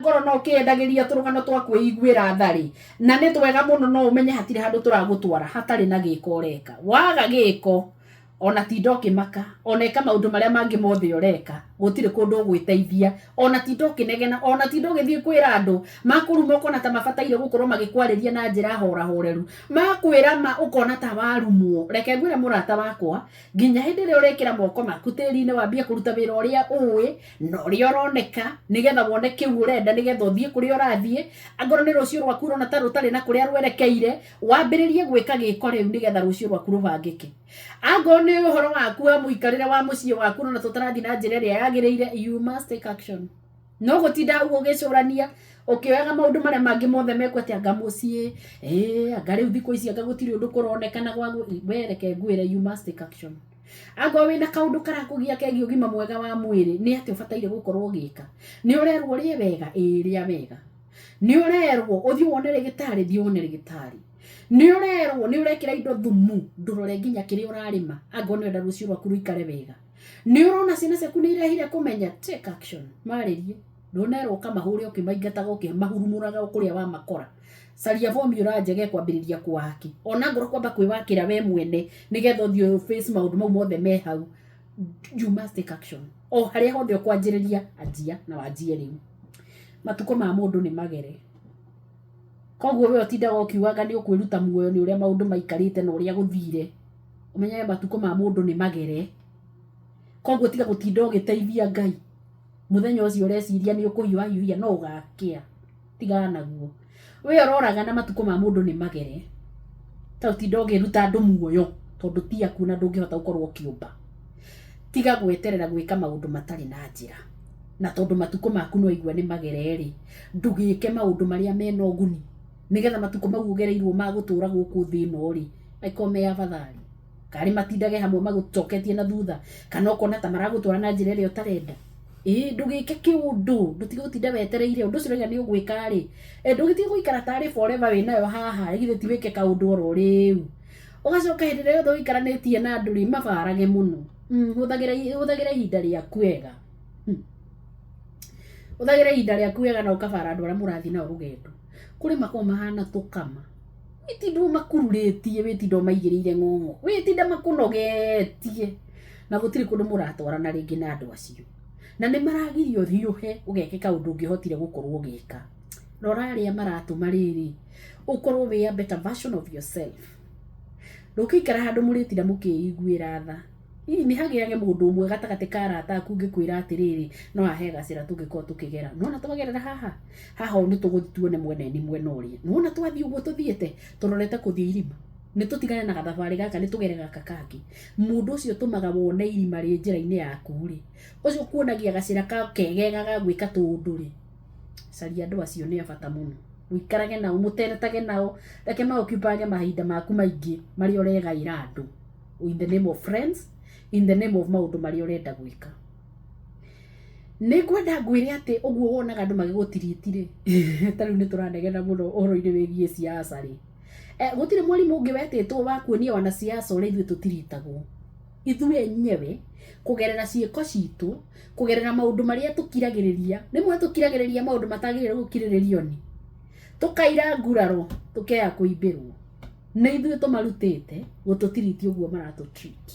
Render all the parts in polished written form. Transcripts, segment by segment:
Ngoro no ũkĩendagĩria tũrũgano twa kwĩiguĩra tha-rĩ, na nĩ twega mũno no ũmenye hatirĩ handũ tũragũtwara hatarĩ na gĩko ũreka. Waga gĩko, ona tinda ũkĩmaka, ona ĩka maũndũ marĩa mangĩ mothe ũreka, gũtirĩ kũndũ ũgwĩteithia, ona tinda ũkĩnegena, ona tinda ũgĩthiĩ kwĩra andũ, makũruma ũkona ta mabataire gũkorwo magĩkwarĩria na njĩra horahoreru, makwĩra ma ũkona ta warumwo. Reke ngwĩre mũrata wakwa, nginya hĩndĩ ĩrĩa ũrekĩra moko maku tĩri-inĩ wambie kũruta wĩra ũrĩa ũĩ na ũrĩa ũroneka nĩgetha wone kĩu ũrenda nĩgetha ũthiĩ kũrĩa ũrathiĩ. Angorwo nĩ rũciũ rwaku ũrona ta rũtarĩ na kũrĩa rwerekeire, wambĩrĩrie gwĩka gĩko rĩu nĩgetha rũciũ rwaku rũbangĩke. Angorwo nĩ ũhoro waku wa mũikarĩre wa mũciĩ waku ũrona tũtarathiĩ na njĩra ĩrĩa yagĩrĩire, you must take action. No gũtinda hau ũgĩcũrania ũkĩoyaga maũndũ marĩa mangĩ mothe mekwo atĩ anga mũciĩ, ĩĩ anga rĩu thikũ ici anga gũtirĩ ũndũ kũronekana gwa we reke ngwĩre you must take action. Angorwo wĩna kaũndũ karakũgia kegiĩ ũgima mwega wa mwĩrĩ, nĩ atĩa ũbataire gũkorwo ũgĩka? Nĩ ũrerwo ũrĩe wega? Ĩĩ rĩa wega. Nĩ ũrerwo ũthiĩ wone rĩgĩtarĩ? Thiĩ wone rĩgĩtarĩ. Nĩ ũrerwo nĩ ũrekĩra indo thumu? Ndũrore nginya kĩrĩa ũrarĩma angorwo nĩ ũrenda rũciũ rwaku rũikare wega. Nĩ ũrona ciana ciaku nĩ irehire kũmenya? Take action. Marĩrie. Ndũnerwo ũkamahũre ũkĩmaingataga ũkĩmahurumũraga kũrĩa wamakora. Caria formula njega ĩkwambĩrĩria kũwaki. Ona ngorwo kwamba kwĩwakĩra we mwene nĩgetha ũthiĩ face maũndũ mau mothe me hau. You must take action. O harĩa hothe ũkwanjĩrĩria, anjia na wanjie rĩu. Matukũ ma mũndũ nĩ magere. Koguo we ũtindaga ũkiugaga nĩ ũkwĩruta muoyo nĩ ũrĩa maũndũ maikarĩte na ũrĩa gũthire. Ũmenyage matukũ ma mũndũ nĩ magere. Koguo tiga gũtinda ũgĩteithia Ngai. Mũthenya ũcio ũreciria nĩ ũkũhiũhahiũhia no ũgakĩa. Tigana naguo. We ũroraga na matukũ ma mũndũ nĩ magere. Ta ũtinda ũkĩruta andũ muoyo tondũ ti aku na ndũngĩhota gũkorwo ũkĩũmba. Tiga gweterera gwĩka maũndũ matarĩ na njĩra. Na tondũ matukũ maku nĩ waigua nĩ magere rĩ, ndũgĩke maũndũ marĩa mena ũguni. Nĩgetha matukũ mau ũgereirwo ma gũtũra gũkũ thĩ ĩno rĩ, angĩkorwo me afadhali. Karĩ matindage hamwe magũcoketie na thutha, kana ũkona ta maragũtwara na njĩra ĩrĩa ũtarenda. Ĩĩ ndũgĩke kĩũndũ, ndũtige gũtinda wetereire ũndũ ũcio ũrauga nĩ ũgwĩka rĩ, ndũgĩtige gũikara tarĩ forever wĩnayo haha, githĩ ti wĩke kaũndũ oro rĩu. Ũgacoka hĩndĩ ĩrĩa yothe ũikaranĩtie na andũ rĩ, mabarage mũno. Hũthagĩra hũthagĩra ihinda rĩaku wega. Hũthagĩra ihinda rĩaku wega na ũkabara andũ arĩa mũrathiĩ nao rũgendo. Kũrĩ makoragwo mahana tũkama. Wĩtinda ũmakururĩtie, wĩtinda ũmaigĩrĩire ng'ong'o, wĩtinda makũnogetie na gũtirĩ kũndũ mũratwarana rĩngĩ na andũ acio. Na nĩ maragiria ũhiũhe ũgeke kaũndũ ũngĩhotire gũkorwo ũgĩka. Rora arĩa maratũma rĩrĩ, ũkorwo wĩ a better version of yourself. Ndũngĩikara handũ mũrĩtinda mũkĩiguĩra tha. Hihi nĩ hagĩage mũndũ ũmwe gatagatĩ ka arata aku ũngĩkwĩra atĩrĩrĩ, no haha he gacĩra tũngĩkorwo tũkĩgera. Nĩ wona twagerera haha? Haha ũũ nĩ tũgũthiĩ tuone mwena ĩni mwena ũrĩa. Nĩ wona twathiĩ ũguo tũthiĩte? Tũrorete kũthiĩ irima. Nĩ tũtigane na gathabarĩ gaka nĩ tũgere gaka kangĩ. Mũndũ ũcio ũtũmaga wone irima rĩ njĩra-inĩ yaku rĩ, ũcio ũkuonagia gacĩra kegega ga gwĩka tũũndũ rĩ, caria andũ acio nĩ a bata mũno. Ũikarage nao, mũteretage nao, reke ma occupy mahinda maku maingĩ marĩa ũregaĩra andũ in the name of friends, in the name of maũndũ marĩa ũrenda gwĩka. Nĩ ngwenda ngwĩre atĩ ũguo wonaga andũ magĩgũtiriti rĩ, ta rĩu nĩ tũranegena mũno ũhoro-inĩ wĩgiĩ siasa rĩ, gũtirĩ mwarimũ ũngĩ wetĩtwo wa kuonia wanasiasa ũrĩa ithuĩ tũtiritagwo. Ithuĩ enyewe kũgerera ciĩko citũ, kũgerera maũndũ marĩa tũkiragĩrĩria, rĩmwe tũkiragĩrĩria maũndũ matagĩrĩire gũkirĩrĩrio nĩ, tũkaira nguraro tũkeya kũimbĩrwo. Nĩ ithuĩ tũmarutĩte gũtũtiriti ũguo maratũ treat.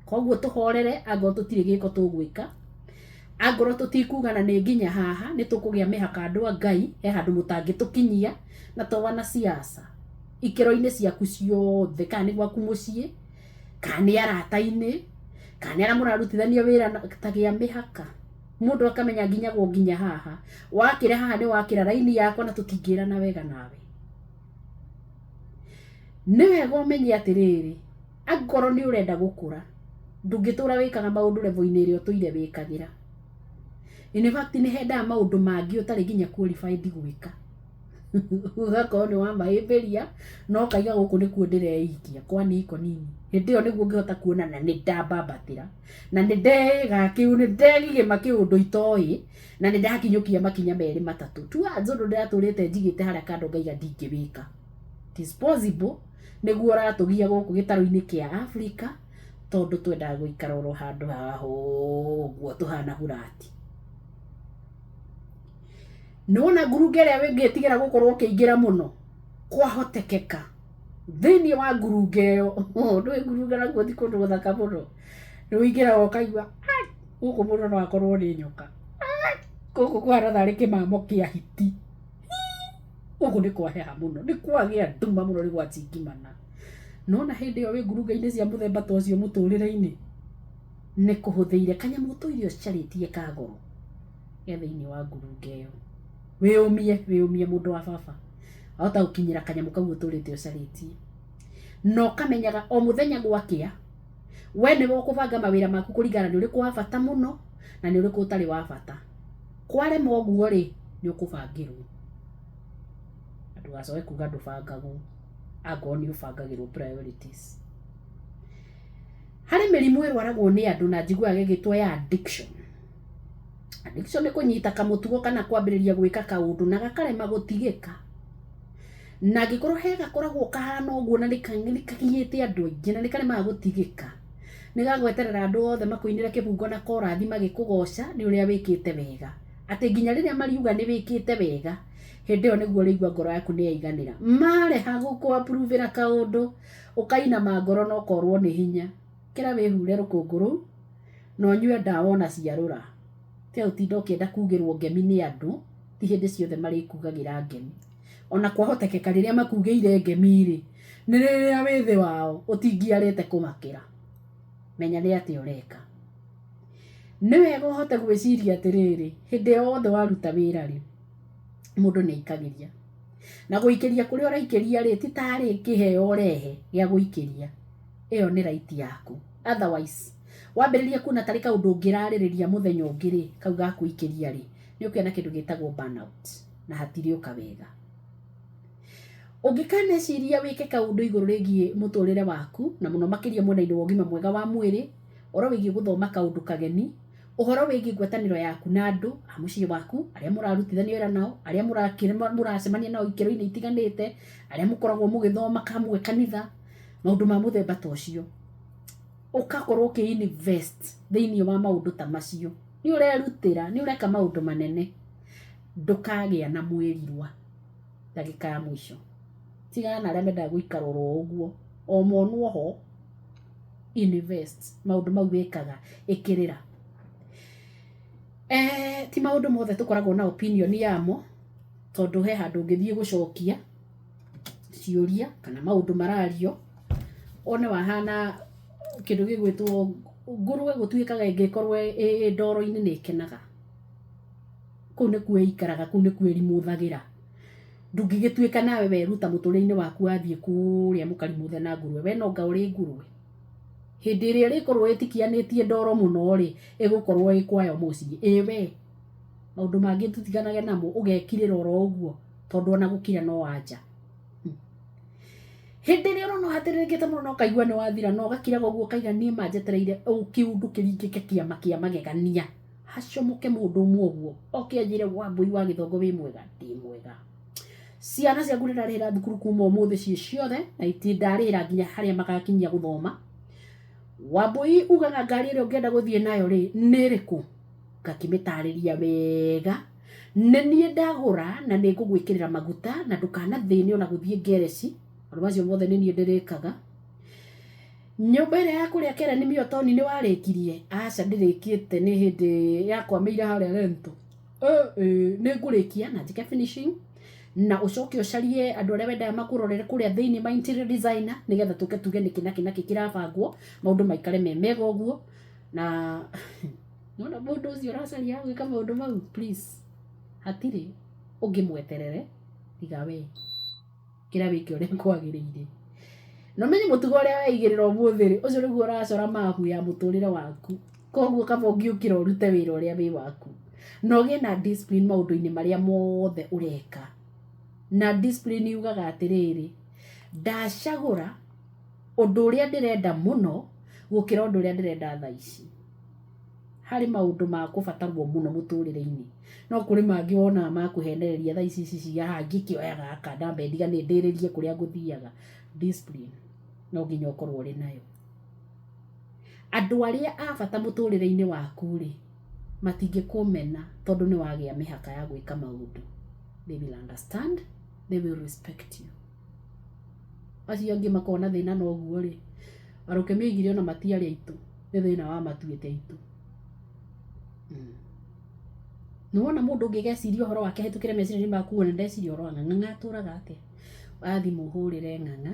Koguo tũhorere angorwo tũtirĩ gĩko tũgwĩka, angorwo tũtikugana nĩ nginya haha, nĩ tũkũgĩa mĩhaka andũ a Ngai, he handũ mũtangĩtũkinyia na to wanasiasa. Ikĩro-inĩ ciaku ciothe, kana nĩ gwaku mũciĩ, kana nĩ arata-inĩ, kana nĩ arĩa mũrarutithania wĩra ta gĩa mĩhaka. Mũndũ akamenya nginyagwo nginya haha, wakĩra haha nĩ wakĩra raini yakwa na tũtingĩrana wega nawe. Nĩ wega ũmenye atĩrĩrĩ, angĩkorwo nĩ ũrenda gũkũra, ndũngĩtũra wĩkaga maũndũ level -inĩ ĩrĩa ũtũire wĩkagĩra. In fact nĩ hendaga maũndũ mangĩ ũtarĩ nginya qualified gwĩka. Ũgakorwo nĩ wamahĩmbĩria na ũkaiga gũkũ nĩkuo ndĩreikia kwani iko nini. Hĩndĩ ĩyo nĩguo ũngĩhota kuona na nĩ ndambambatĩra, na nĩ ndega nĩ ndegigĩma kĩũndũ itoĩ, na nĩ ndakinyũkia makinya merĩ matatũ. Towards ũndũ ndĩratũrĩte njigĩte harĩa kando ngaiga ndingĩwĩka. It is possible nĩguo ũratũgia gũkũ gĩtarũ-inĩ kĩa Africa tondũ twendaga gũikara oro handũ haha ũguo tũhana burati. Nĩwona ngurunga ĩrĩa ũngĩtigĩra gũkorwo ũkĩingĩra mũno, kwahotekeka thĩinĩ wa ngurunga ĩyo, ndũĩ ngurunga nakuo ti kũndũ gũthaka mũno, nĩ ũingĩraga ũkaigua gũkũ mũno no akorwo nĩ nyoka, gũkũ kũhana tarĩ kĩmamo kĩa hiti, gũkũ nĩ kwaheha mũno, nĩ kwagĩa nduma mũno, nĩ gwacingimana. Nona hĩndĩ ĩyo wĩ ngurunga-inĩ cia mũthemba ta ũcio mũtũrĩre-inĩ, nĩ kũhũthĩire kanyamũ ũtũire ũcarĩtie ka goro ke thĩinĩ wa ngurunga ĩyo. Wĩyũmie, wĩyũmie mũndũ wa baba, wahota gũkinyĩra kanyamũ kau ũtũrĩte ũcarĩtie. Na ũkamenyaga o mũthenya gwakĩa, we nĩwe ũkũbanga mawĩra maku kũringana nĩ ũrĩkũ wa bata mũno na nĩ ũrĩkũ ũtarĩ wa bata. Kwarema ũguo rĩ, nĩ ũkũbangĩrwo. Na ndũgacoke kuga ndũbangagwo, angorwo nĩ ũbangagĩrwo priorities. Harĩ mĩrimũ ĩrwaragwo nĩ andũ na njiguaga ĩgĩtwo ya addiction. Addiction nĩ kũnyita kamũtugo kana kwambĩrĩria gwĩka kaũndũ na gakarema gũtigĩka. Na angĩkorwo he gakoragwo kahana ũguo na nĩ kagiĩte andũ aingĩ na nĩ karemaga gũtigĩka, nĩ gagweterera andũ othe makũinĩre kĩbungo na korathi magĩkũgoca nĩ ũrĩa wĩkĩte wega. Atĩ nginya rĩrĩa mariuga nĩ wĩkĩte wega, hĩndĩ ĩyo nĩguo ũrĩigua ngoro yaku nĩ yaiganĩra. Mareha gũkũ approve ĩra kaũndũ, ũkainama ngoro na ũkorwo nĩ hinya. Kĩra wĩhure rũkũngũ rũu na ũnyue ndawa ona ciarũra. Tiga gũtinda ũkĩenda kugĩrwo ngemi nĩ andũ, ti hĩndĩ ciothe marĩkugagĩra ngemi. Ona kwahotekeka rĩrĩa makugĩire ngemi rĩ, nĩ rĩrĩa wĩ thĩ wao ũtingĩarĩte kũmakĩra. Menya nĩ atĩa ũreka. Nĩ wega ũhote gwĩciria atĩrĩrĩ, hĩndĩ yothe waruta wĩra rĩ, mũndũ nĩ aikagĩria. Na gũikĩria kũrĩa ũraikĩria rĩ, ti tarĩ kĩheo ũrehe gĩa gũikĩria. Ĩyo nĩ right yaku. Otherwise, wambĩrĩria kuona tarĩ kaũndũ ũngĩrarĩrĩria mũthenya ũngĩ rĩ, kau ga kũikĩria rĩ, nĩ ũkũgĩa na kĩndũ gĩtagwo burnout na hatirĩũka wega. Ũngĩkaneciria wĩke kaũndũ igũrũ rĩgiĩ mũtũrĩre waku, na mũno makĩria mwena-inĩ wa ũgima mwega wa mwĩrĩ, ũhoro wĩgiĩ gũthoma kaũndũ kageni, ũhoro wĩgiĩ ngwatanĩro yaku na andũ a mũciĩ waku, arĩa mũrarutithania wĩra nao, arĩa mũracemania nao ikĩro-inĩ itiganĩte, arĩa mũkoragwo mũgĩthoma hamwe kanitha, maũndũ ma mũthemba ta ũcio. Ũgakorwo ũkĩ invest thĩinĩ wa maũndũ ta macio. Nĩ ũrerutĩra, nĩ ũreka maũndũ manene. Ndũkagĩa na mwĩrirwa ndagĩka ya mũico. Tigana na arĩa mendaga gũikara oro ũguo, o monwo ho, invest maũndũ mau wĩkaga, ĩkĩrĩra. Ti maũndũ mothe tũkoragwo na opinion yamo, tondũ he handũ ũngĩthiĩ gũcokia ciũria kana maũndũ marario, wone wahana kĩndũ gĩgwĩtwo ngũrwe gũtuĩkaga ĩngĩkorwo ĩ ndoro-inĩ nĩ ĩkenaga. Kũu nĩkuo ĩikaraga, kũu nĩkuo ĩrimuthagĩra. Ndũngĩgĩtuĩka nawe weruta mũtũrĩre-inĩ waku wathiĩ kũrĩa mũkarimuthe na ngũrwe, we no anga ũrĩ ngũrwe. Hĩndĩ ĩrĩa ĩrĩkorwo ĩtikianĩtie ndoro mũno rĩ, ĩgũkorwo ĩ kwayo mũciĩ. Ĩ we, maũndũ mangĩ tũtiganage namo, ũgekirĩra oro ũguo, tondũ ona gũkira no anja. Hĩndĩ ĩrĩa ũrona ũhatĩrĩrĩkĩte mũno na ũkaigua nĩ wathira na ũgakiraga ũguo ũkaiga niĩ ma njetereire kĩũndũ kĩringĩke kĩama kĩa magegania. Hacomoke mũndũ ũmwe ũguo, oke anjĩre Wambũi wa Gĩthongo wĩ mwega, ndĩ mwega. Ciana ciaku nĩ ndarĩhĩra thukuru kuma ũmũthĩ ciĩ ciothe na itindarĩhĩra nginya harĩa magakinyia gũthoma. Wambũi ugaga ngari ĩrĩa ũngĩenda gũthiĩ nayo rĩ, nĩ ĩrĩkũ? Ngakĩmĩtarĩria wega. Nĩ niĩ ndagũra na nĩ ngũgwĩkĩrĩra maguta na ndũkanathĩne ona gũthiĩ ngereci. Maũndũ macio mothe nĩ niĩ ndĩrĩkaga. Nyũmba ĩrĩa ya kũrĩa Karen Miotoni nĩ warĩkirie? Aca ndĩrĩkĩte, nĩ hĩndĩ yakwamĩire harĩa rento. Nĩ ngũrĩkia na njĩke finishing na ũcoke ũcarie andũ arĩa wendaga makũrorere kũrĩa thĩinĩ ma interior designer nĩgetha tũke tuge nĩkĩ nakĩ nakĩ kĩrabangwo, maũndũ maikare me mega ũguo. Na nĩwona mũndũ ũcio ũracaria gwĩka maũndũ mau, please, hatirĩ ũngĩmweterere tiga we. Kĩra wĩke ũrĩa kwagĩrĩire. Na ũmenye mũtugo ũrĩa weigĩrĩra ũmũthĩ rĩ, ũcio nĩguo ũracora mabu ya mũtũrĩre waku. Koguo kaba ũngĩũkĩra ũrute wĩra ũrĩa wĩ waku. Na ũgĩe na discipline maũndũ-inĩ marĩa mothe ũreka. Na discipline yugaga atĩrĩrĩ, ndacagũra ũndũ ũrĩa ndĩrenda mũno gũkĩra ũndũ ũrĩa ndĩrenda thaa ici. Harĩ maũndũ ma kũbatarwo mũno mũtũrĩre-inĩ. No kũrĩ mangĩ wonaga ma kũhenereria thaa ici ici cia haha ingĩkĩoya gaka ndambe ndigane ndĩrĩrie kũrĩa ngũthiaga. Discipline no nginya ũkorwo ũrĩ nayo. Andũ arĩa a bata mũtũrĩre-inĩ waku rĩ, matingĩkũmena tondũ nĩ wagĩa mĩhaka ya gwĩka maũndũ. They will understand, they will respect you. Acio angĩ makoragwo na thĩna na ũguo rĩ, Waruke mĩoigire ona matiarĩ aitũ, nĩ thĩna wamatuĩte aitũ. Nĩ wona mũndũ ũngĩgeciria ũhoro wake ahĩtũkĩre meciria-inĩ maku wone ndeciria ũhoro wa ng'ang'a, ng'ang'a atũraga atĩa? Wathiĩ mũhũrĩre ng'ang'a,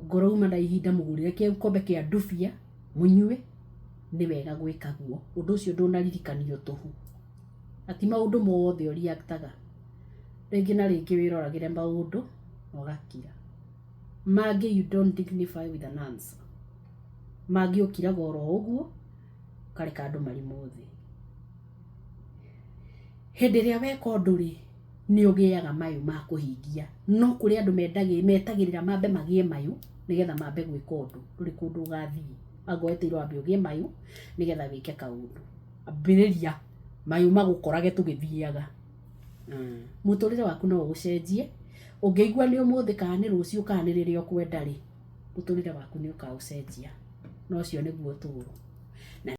ngorwo uma na ihinda mũgũrĩre gĩkombe kĩa ndubia mũnyue, nĩ wega gwĩka guo. Ũndũ ũcio ndũnaririkanio tũhũ. Na ti maũndũ mothe ũriaktaga. Rĩngĩ na rĩngĩ wĩroragĩre maũndũ na ũgakira. Mangĩ you don't dignify with an answer. Mangĩ ũkiraga oro ũguo, ũkareka andũ marimwo thĩ. Hĩndĩ ĩrĩa weka ũndũ rĩ, nĩ ũgĩaga mayũ ma kũhingia. No kũrĩ andũ metagĩrĩra mambe magĩe mayũ nĩgetha mambe gwĩka ũndũ. Ndũrĩ kũndũ ũgathiĩ. Anga wetereire wambe ũgĩe mayũ nĩgetha wĩke kaũndũ. Ambĩrĩria mayũ magũkorage tũgĩthiaga. Mũtũrĩre waku no ũcenjie. Ũngĩigua nĩ ũmũthĩ kana nĩ rũciũ kana nĩ rĩrĩa ũkwenda rĩ, mũtũrĩre waku nĩ ũkaũcenjia. Na ũcio nĩguo ũtũũro. Na